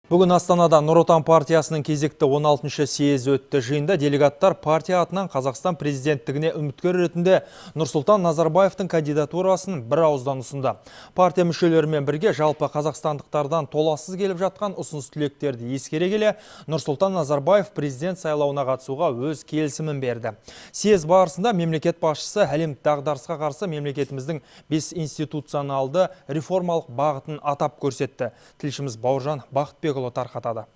Бүгін Астанада Нұр Отан партиясының кезекті 16-шы съезі өтті. Жиында делегаттар партия атынан Қазақстан президенттігіне үміткер ретінде Нұрсұлтан Назарбаевтың кандидатурасын бір ауыздан ұсынды. Партия мүшелерімен бірге жалпы қазақстандықтардан толассыз келіп жатқан ұсыныс тілектерді ескере келе, Нұрсұлтан Назарбаев президент сайлауына қатысуға өз келісімін берді. Съезд барысында мемлекет басшысы әлемдік дағдарысқа қарсы мемлекетіміздің 5 институционалды реформалық бағытын атап көрсетті. Тілшіміз Бауыржан Бақытбекұлы тарқатады.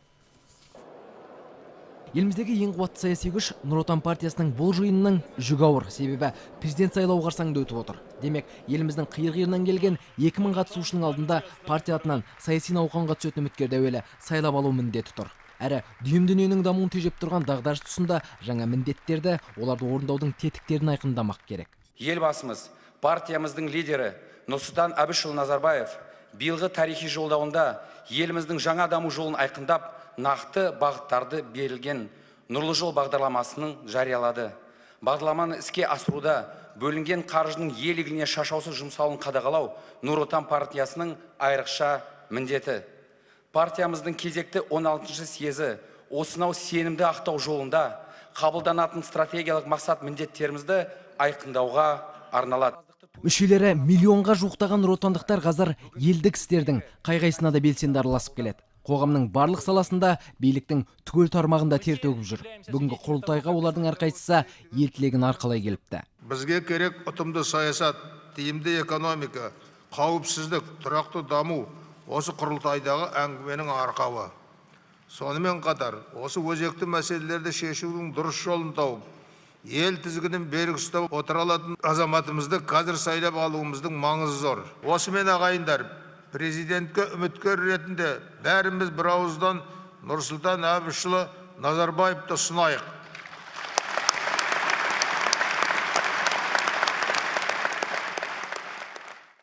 Еліміздегі ең қуатты саяси күш Нұр Отан партиясының бұл жиынының жүгі ауыр. Себебі президент сайлауы қарсаңында өтіп отыр. Демек, еліміздің қиыр-қиырынан келген 2000 қатысушының алдында партия атынан саяси науқанға түсетін үміткерді әуелі сайлап алу міндеті тұр. Әрі дүйім дүниенің дамуын тежеп тұрған дағдарыс тұсында жаңа міндеттерді, оларды орындаудың тетіктерін айқындамақ керек. Елбасымыз, партиямыздың лидері Нұрсұлтан Әбішұлы Назарбаев биылғы тарихи жолдауында еліміздің жаңа даму жолын айқындап, нақты бағыттарды берілген Нұрлы жол бағдарламасының жариялады. Бағдарламаны іске асыруда бөлінген қаржының ел игілігіне шашаусыз жұмсалуын қадағалау Нұр Отан партиясының айрықша міндеті. Партиямыздың кезекті 16-шы съезі осынау сенімді ақтау жолында қабылданатын стратегиялық мақсат міндеттерімізді айқындауға арналады. Мүшелері миллионға жуықтаған нұротандықтар қазір елдік істердің қай-қайсысына да белсенді араласып келеді. Қоғамның барлық саласында биліктің түгел тармағында тер төгіп жүр. Бүгінгі құрылтайға олардың әрқайсысы ел тілегін арқалай келіпті. Бізге керек ұтымды саясат, тиімді экономика, қауіпсіздік, тұрақты даму осы құрылтайдағы әңгіменің арқауы. Сонымен қатар, осы өзекті мәселелерді шешудің дұрыс жолын тауып, ел тізгінін берік ұстап отыра алатын азаматымызды қазір сайлап алуымыздың маңызы зор. Осымен ағайындар, президентке үміткер ретінде бәріміз бір ауыздан Нұрсұлтан Әбішұлы Назарбаевты ұсынайық.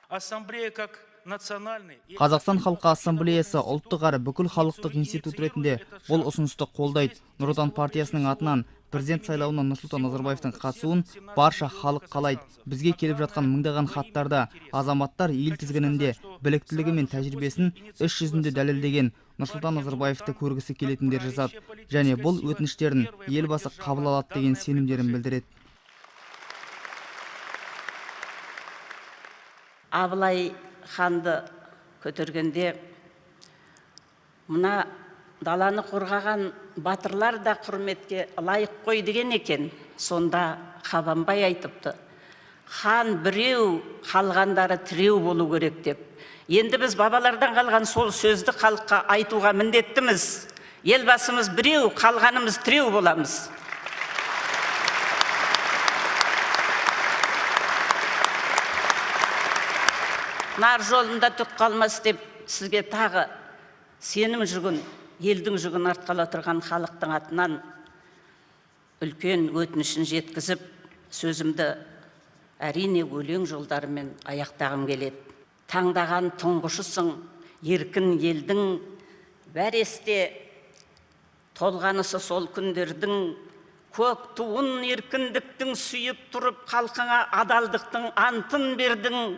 Ассамблея как Қазақстан халқы ассамблеясы ұлттық әрі бүкіл халықтық институт ретінде бұл ұсынысты қолдайды. Нұр Отан партиясының атынан президент сайлауына Нұрсұлтан Назарбаевтың қатысуын барша халық қалайды. Бізге келіп жатқан мыңдаған хаттарда азаматтар ел тізгінінде біліктілігі мен тәжірибесін іс жүзінде дәлелдеген Нұрсұлтан Назарбаевты көргісі келетіндер жазады. Және бұл өтініштерін елбасы қабыл алады деген сенімдерін білдіреді. Абылай ханды көтергенде мына даланы қорғаған батырлар да құрметке лайық қой деген екен. Сонда Қабанбай айтыпты: хан біреу, қалғандары тіреу болу керек деп. Енді біз бабалардан қалған сол сөзді халыққа айтуға міндеттіміз. Елбасымыз біреу, қалғанымыз тіреу боламыз. Нар жолында түк қалмас деп сізге тағы сенім жүгін, елдің жүгін артқалы отырған халықтың атынан үлкен өтінішін жеткізіп, сөзімді әрине өлең жолдарымен аяқтағым келеді. Таңдаған тұңғышысың еркін елдің, бәресте толғанысы сол күндердің, көк туын еркіндіктің сүйіп тұрып, халқыңа адалдықтың антын бердің.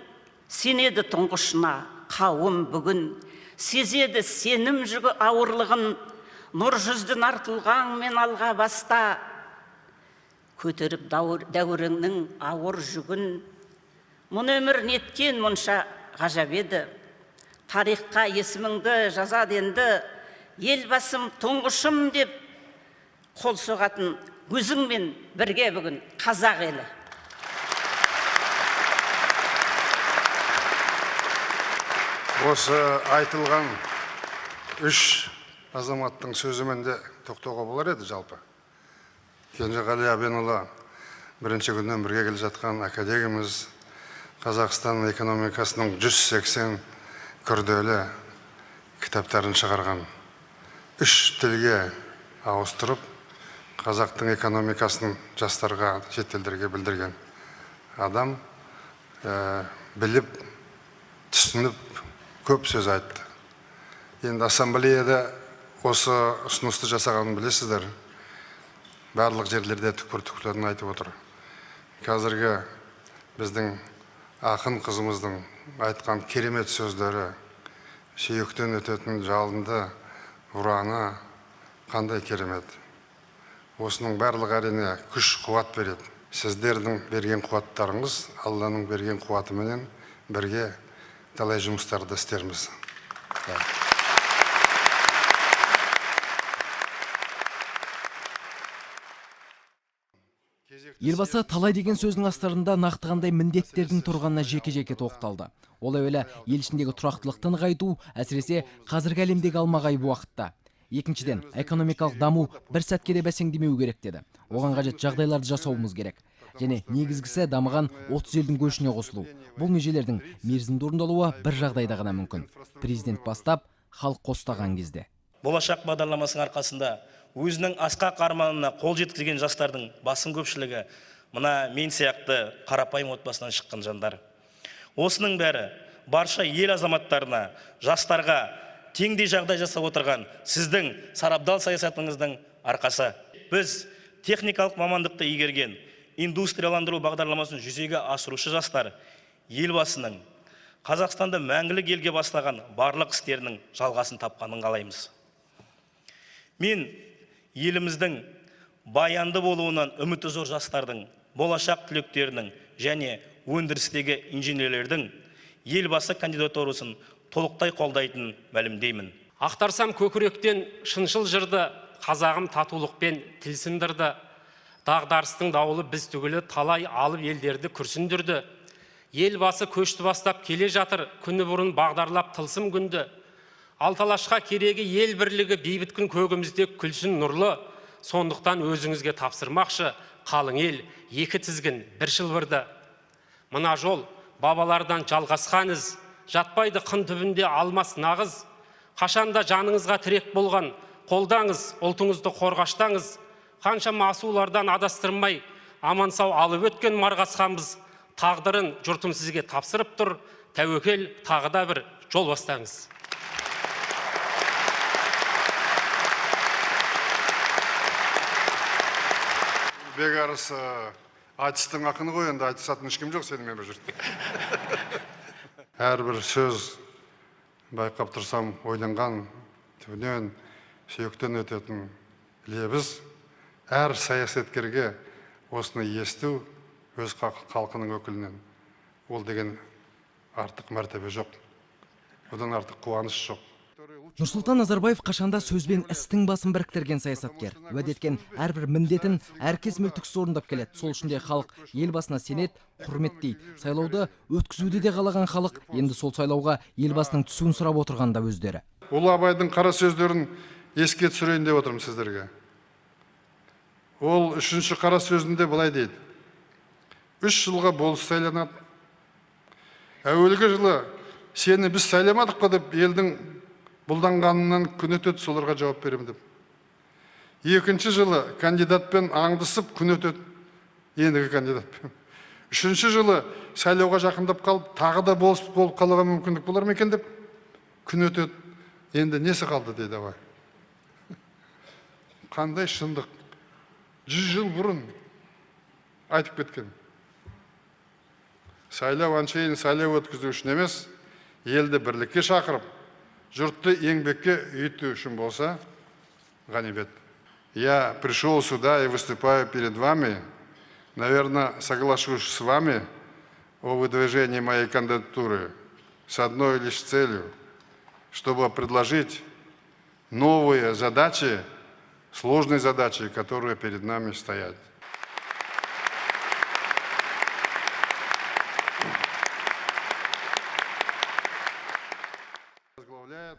Сенеді тұңғышына қауым бүгін, сезеді сенім жүгі ауырлығын, нұр жүзді нар тұлғаңмен алға баста, көтеріп дәуіріңнің ауыр жүгін. Мұны өмір неткен мұнша ғажап еді, тарихқа есіміңді жазады енді, елбасым тұңғышым деп қол соғатын өзіңмен бірге бүгін қазақ елі. Осы айтылған үш азаматтың сөзімен де тоқтауға болар еді жалпы. Кенжеғали Әбенұлы бірінші күннен бірге келе жатқан академигіміз, Қазақстан экономикасының 180 күрделі кітаптарын шығарған, үш тілге ауыстырып, қазақтың экономикасын жастарға, шетелдерге білдірген адам, біліп, түсініп, көп сөз айтты. Енді ассамблеяда осы ұсынысты жасағанын білесіздер. Барлық жерлерде түкпір-түкпірлерін айтып отыр. Қазіргі біздің ақын қызымыздың айтқан керемет сөздері, сүйектен өтетін жалынды ұраны қандай керемет. Осының барлығы әрине күш қуат береді. Сіздердің берген қуаттарыңыз Алланың берген қуатыменен бірге талай жұмыстарды істерміз. Елбасы талай деген сөздің астарында нақты қандай міндеттердің тұрғанына жеке-жеке тоқталды. Ол әуелі ел ішіндегі тұрақтылықты нығайту, әсіресе қазіргі әлемдегі алмағайып уақытта. Екіншіден, экономикалық даму бір сәтке де бәсеңдемеу керек деді. Оған қажет жағдайларды жасауымыз керек. Және негізгісі дамыған 30 елдің көшіне қосылу. Бұл межелердің мерзімді орындалуы бір жағдайда ғана мүмкін. Президент бастап, халық қостаған кезде. Болашақ бағдарламасының арқасында өзінің асқақ арманына қол жеткізген жастардың басым көпшілігі мына мен сияқты қарапайым отбасынан шыққан жандар. Осының бәрі барша ел азаматтарына, жастарға теңдей жағдай жасап отырған сіздің сарабдал саясатыңыздың арқасы. Біз техникалық мамандықты игерген индустрияландыру бағдарламасын жүзеге асырушы жастар Елбасының Қазақстанды мәңгілік елге бастаған барлық істерінің жалғасын тапқанын қалаймыз. Мен еліміздің баянды болуынан үміті зор жастардың, болашақ түлектерінің және өндірістегі инженерлердің Елбасы кандидатурасын толықтай қолдайтынын мәлімдеймін. Ақтарсам көкіректен шыншыл жырды, қазағым татулықпен тіл сындырды. Дағдарыстың дауылы біз түгілі талай алып елдерді күрсіндірді. Елбасы көшті бастап келе жатыр, күні бұрын бағдарлап тылсым күнді. Алталашқа керегі ел бірлігі, бейбіт күн көгімізде күлсін нұрлы. Сондықтан өзіңізге тапсырмақшы, қалың ел, екі тізгін, бір шылбырды. Мына жол бабалардан жалғасқан із, жатпайды қын түбінде алмас нағыз. Қашанда жаныңызға тірек болған, қолдаңыз, ұлтыңызды қорғаштаңыз. Қаншама асулардан адастырмай, аман сау алып өткен марғасқанбыз. Тағдырын жұртым сізге тапсырып тұр, тәуекел тағы да бір жол бастаңыз. Бекарыс айтыстың ақыны ғой, енді айтысатын ешкім жоқ сенімен бұл жерде. Әрбір сөз байқап тұрсам ойланған, түбінен сүйектен өтетін лебіз. Әр саясаткерге осыны есту өз халқының өкілінен, ол деген артық мәртебе жоқ, одан артық қуаныш жоқ. Нұрсұлтан Назарбаев қашанда сөз бен істің басын біріктірген саясаткер. Уәде еткен әрбір міндетін әркез мүлтіксіз орындап келеді. Сол үшін де халық елбасына сенеді, құрметтейді. Сайлауды өткізуді де қалаған халық енді сол сайлауға елбасының түсуін сұрап отырған да өздері. Ұлы Абайдың қара сөздерін еске түсірейін деп отырмын сіздерге. Ол үшінші қара сөзінде былай дейді. 3 жылға болыс сайланады. Әуелгі жылы сені біз сайламадық па деп елдің бұлданғанынан күн өтеді, соларға жауап беремін деп. Екінші жылы кандидатпен аңдысып күн өтеді, ендігі кандидатпен. Үшінші жылы сайлауға жақындап қалып, тағы да болыс болып қалуға мүмкіндік болар ма екен деп күн өтеді. Енді несі қалды дейді Абай. Қандай шындық. 100 жыл бұрын айтып кеткен. Сайлау әншейін сайлау өткізу үшін емес, елді бірлікке шақырып, жұртты еңбекке үйіту үшін болса, ғанибет. Я пришел сюда и выступаю перед вами, наверное, соглашусь с вами о выдвижении моей кандидатуры с одной лишь целью, чтобы предложить новые задачи, сложные задачи, которые перед нами стоят.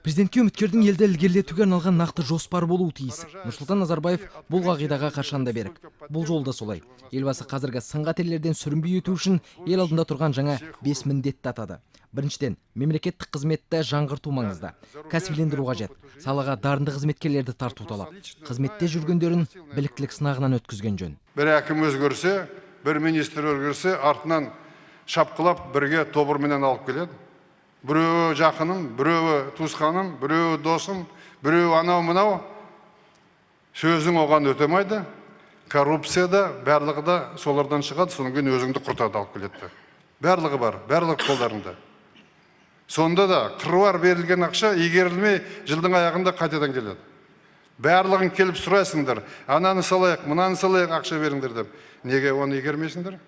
Президентке үміткердің елді ілгерілетуге арналған нақты жоспар болуы тиіс. Нұрсұлтан Назарбаев бұл қағидаға қашанда берік. Бұл жолы да солай. Елбасы қазіргі сын-қатерлерден сүрінбей өту үшін ел алдында тұрған жаңа 5 міндетті атады. Біріншіден, мемлекеттік қызметті жаңғырту маңызды. Кәсібилендіру қажет. Салаға дарынды қызметкерлерді тарту талап. Қызметте жүргендерін біліктілік сынағынан өткізген жөн. Бір әкім өзгерсе, бір министр өзгерсе, артынан шапқылап бірге тобырменен алып келеді. Біреуі жақыным, біреуі туысқаным, біреуі досым, біреуі анау мынау. Сөзің оған өтемайды. Коррупция да, барлығы да солардан шығады, содан кейін өзіңді құртады алып келеді. Барлығы бар, барлығы қолдарында. Сонда да қыруар берілген ақша игерілмей жылдың аяғында қайтадан келеді. Барлығын келіп сұрайсыңдар, ананы салайық, мынаны салайық, ақша беріңдер деп. Неге оны игермейсіңдер?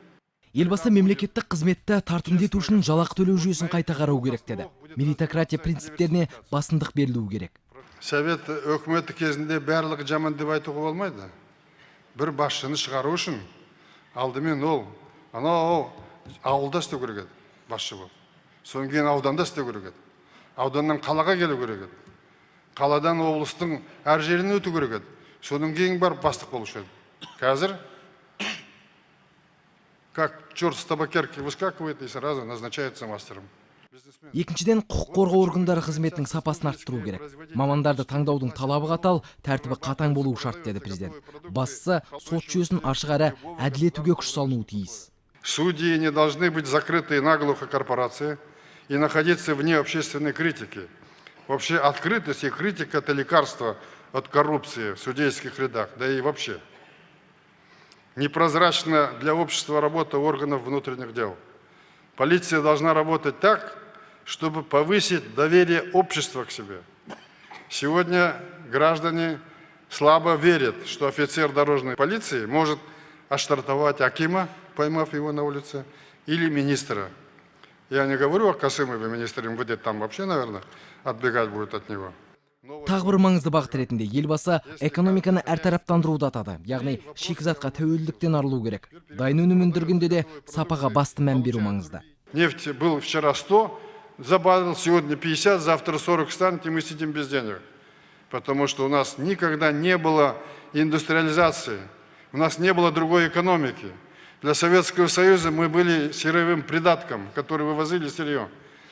Елбасы мемлекеттік қызметті тартымды ету үшін жалақы төлеу жүйесін қайта қарау керек деді. Меритократия принциптеріне басымдық берілуі керек. Совет өкіметі кезінде барлығы жаман деп айтуға болмайды. Бір басшыны шығару үшін алдымен ол анау ауылда істеу керек еді, басшы болып. Содан кейін ауданда істеу керек еді. Ауданнан қалаға келу керек еді. Қаладан облыстың әр жеріне өту керек еді. Содан кейін барып бастық болушы еді. Қазір как черт с табакерки выскакивает и сразу назначается мастером. Екіншіден, құқық қорғау органдары қызметінің сапасын арттыру керек. Мамандарды таңдаудың талабы қатал, тәртібі қатаң болуы шарт деді президент. Бастысы, сот жүйесін ашық әрі әділ етуге күш салынуы тиіс. Судьи не должны быть закрытые наглухо корпорации и находиться вне общественной критики. Вообще открытость и критика – это лекарство от коррупции в судейских рядах, да и вообще. Непрозрачна для общества работа органов внутренних дел. Полиция должна работать так, чтобы повысить доверие общества к себе. Сегодня граждане слабо верят, что офицер дорожной полиции может оштрафовать акима, поймав его на улице, или министра. Я не говорю о Касымове, министре МВД, там вообще, наверное, отбегать будет от него. Тағы бір маңызды бағыт ретінде елбасы экономиканы әртараптандыруды атады. Яғни шикізатқа тәуелділіктен арылу керек. Дайын өнім өндіргенде де сапаға басты мән беру маңызды. Нефть был вчера 100, за баррель, сегодня 50, завтра 40 станет, и мы сидим без денег. Потому что у нас никогда не было индустриализации, у нас не было другой экономики. Для Советского Союза мы были сырьевым придатком, который вывозили сырье.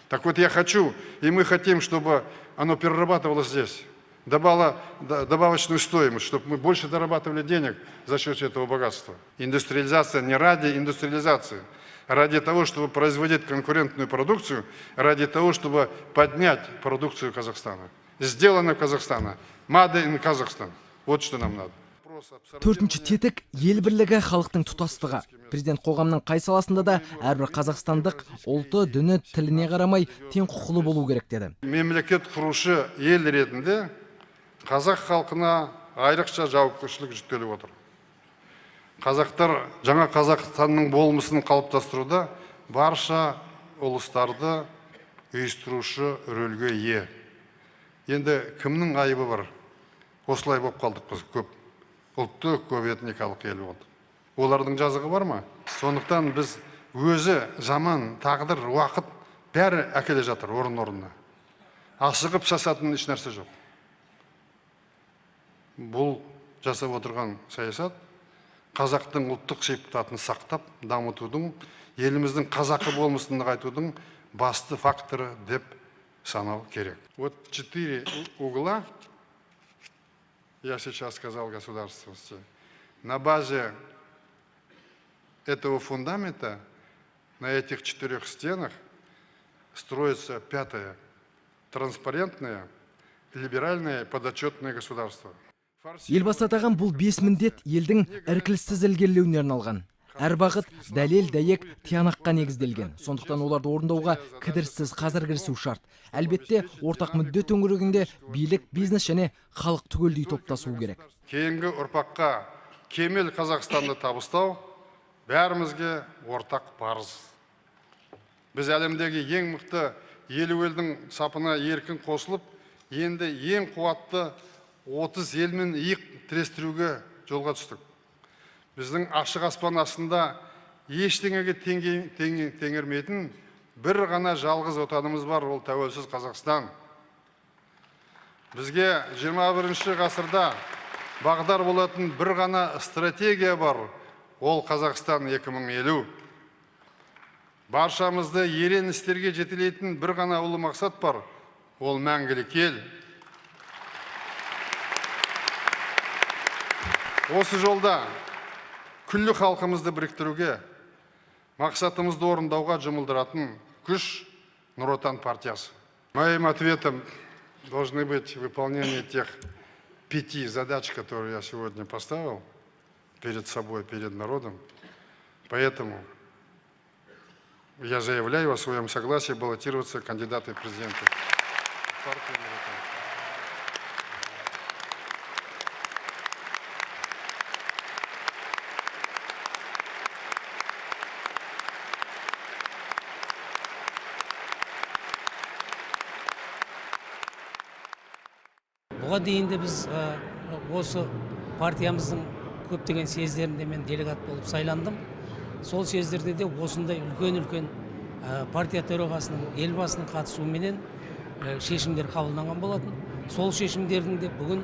Так вот я хочу, и мы хотим, чтобы оно перерабатывалось здесь, давало добавочную стоимость, чтобы мы больше дорабатывали денег за счет этого богатства. Индустриализация не ради индустриализации, а ради того, чтобы производить конкурентную продукцию, ради того, чтобы поднять продукцию Казахстана. Сделано в Казахстане. Made in Kazakhstan. Вот что нам надо. Төртінші тетік – ел бірлігі, халықтың тұтастығы. Президент қоғамның қай саласында да әрбір қазақстандық ұлты, діні, тіліне қарамай тең құқылы болу керек деді. Мемлекет құрушы ел ретінде қазақ халқына айрықша жауапкершілік жүктеліп отыр. Қазақтар жаңа Қазақстанның болмысын қалыптастыруда барша ұлыстарды ұйыстырушы рөлге ие. Енді кімнің айыбы бар? Осылай болып қалдық біз, көп ұлтты, көп этникалық ел болдық. Олардың жазығы бар ма? Сондықтан біз өзі заман, тағдыр, уақыт бәрі әкеле жатыр орын-орнына. Асығып сасатын еш нәрсе жоқ. Бұл жасап отырған саясат қазақтың ұлттық сипатын сақтап дамытудың, еліміздің қазақы болмысын нығайтудың басты факторы деп санау керек. Вот 4 угла, я сейчас сказал государственности, на базе этого фундамента, на этих 4 стенах строится 5-е, транспарентное, либеральное, подотчетное государство. Елбасы атаған бұл 5 міндет елдің іркіліссіз ілгерілеуіне арналған. Әр бағыт дәлел, дәйек, тиянаққа негізделген. Сондықтан оларды орындауға кідіріссіз қазір кірісу шарт. Әлбетте, ортақ мүдде төңірегінде билік, бизнес және халық түгелдей топтасуы керек. Кейінгі ұрпаққа кемел Қазақстанды табыстау бәрімізге ортақ парыз. Біз әлемдегі ең мықты 50 елдің сапына еркін қосылып, енді ең қуатты 30 елмен иық тірестіруге жолға түстік. Біздің ашық аспан астында ештеңеге теңгермейтін бір ғана жалғыз отанымыз бар, ол тәуелсіз Қазақстан. Бізге 21 ғасырда бағдар болатын бір ғана стратегия бар, ол Қазақстан 2050. Баршамызды ерен істерге жетелейтін бір ғана ұлы мақсат бар, ол мәңгілік ел. Осы жолда күллі халқымызды біріктіруге, мақсатымызды орындауға жұмылдыратын күш Нұр Отан партиясы. Моим ответом должны быть выполнение тех 5 задач, которые я сегодня поставил перед собой, перед народом. Поэтому Я заявляю о своем согласии баллотироваться кандидатом в президенты партии «Нур Отан». Бұған дейін де біз осы партиямыздың көптеген съездерінде мен делегат болып сайландым. Сол съездерде де осындай үлкен-үлкен партия төрағасының, елбасының қатысуыменен шешімдер қабылданған болатын. Сол шешімдердің де бүгін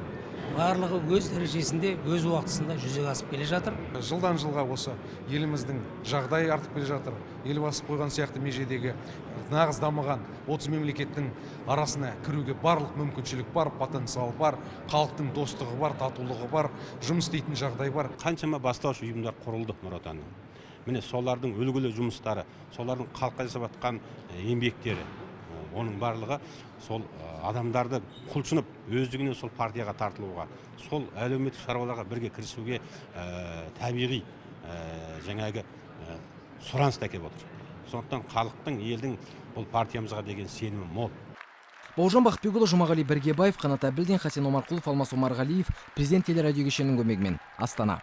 барлығы өз дәрежесінде, өз уақытысында жүзеге асып келе жатыр. Жылдан жылға осы еліміздің жағдайы артып келе жатыр. Елбасы қойған сияқты межедегі нағыз дамыған 30 мемлекеттің арасына кіруге барлық мүмкіншілік бар, потенциал бар, халықтың достығы бар, татулығы бар, жұмыс істейтін жағдай бар. Қаншама бастауыш ұйымдар құрылды Нұр Отанның. Міне солардың үлгілі жұмыстары, солардың халыққа жасап жатқан еңбектері, оның барлығы сол адамдарды құлшынып өздігінен сол партияға тартылуға, сол әлеуметтік шаруаларға бірге кірісуге табиғи жаңағы сұраныс та әкеліп отыр. Сондықтан халықтың, елдің бұл партиямызға деген сенімі мол. Бауыржан Бақытбекұлы, Жұмағали Біргебаев, Қанат Әбілдин, Хасен Омарқұлов, Алмас Омарғалиев, Президент телерадио кешенінің көмегімен Астана.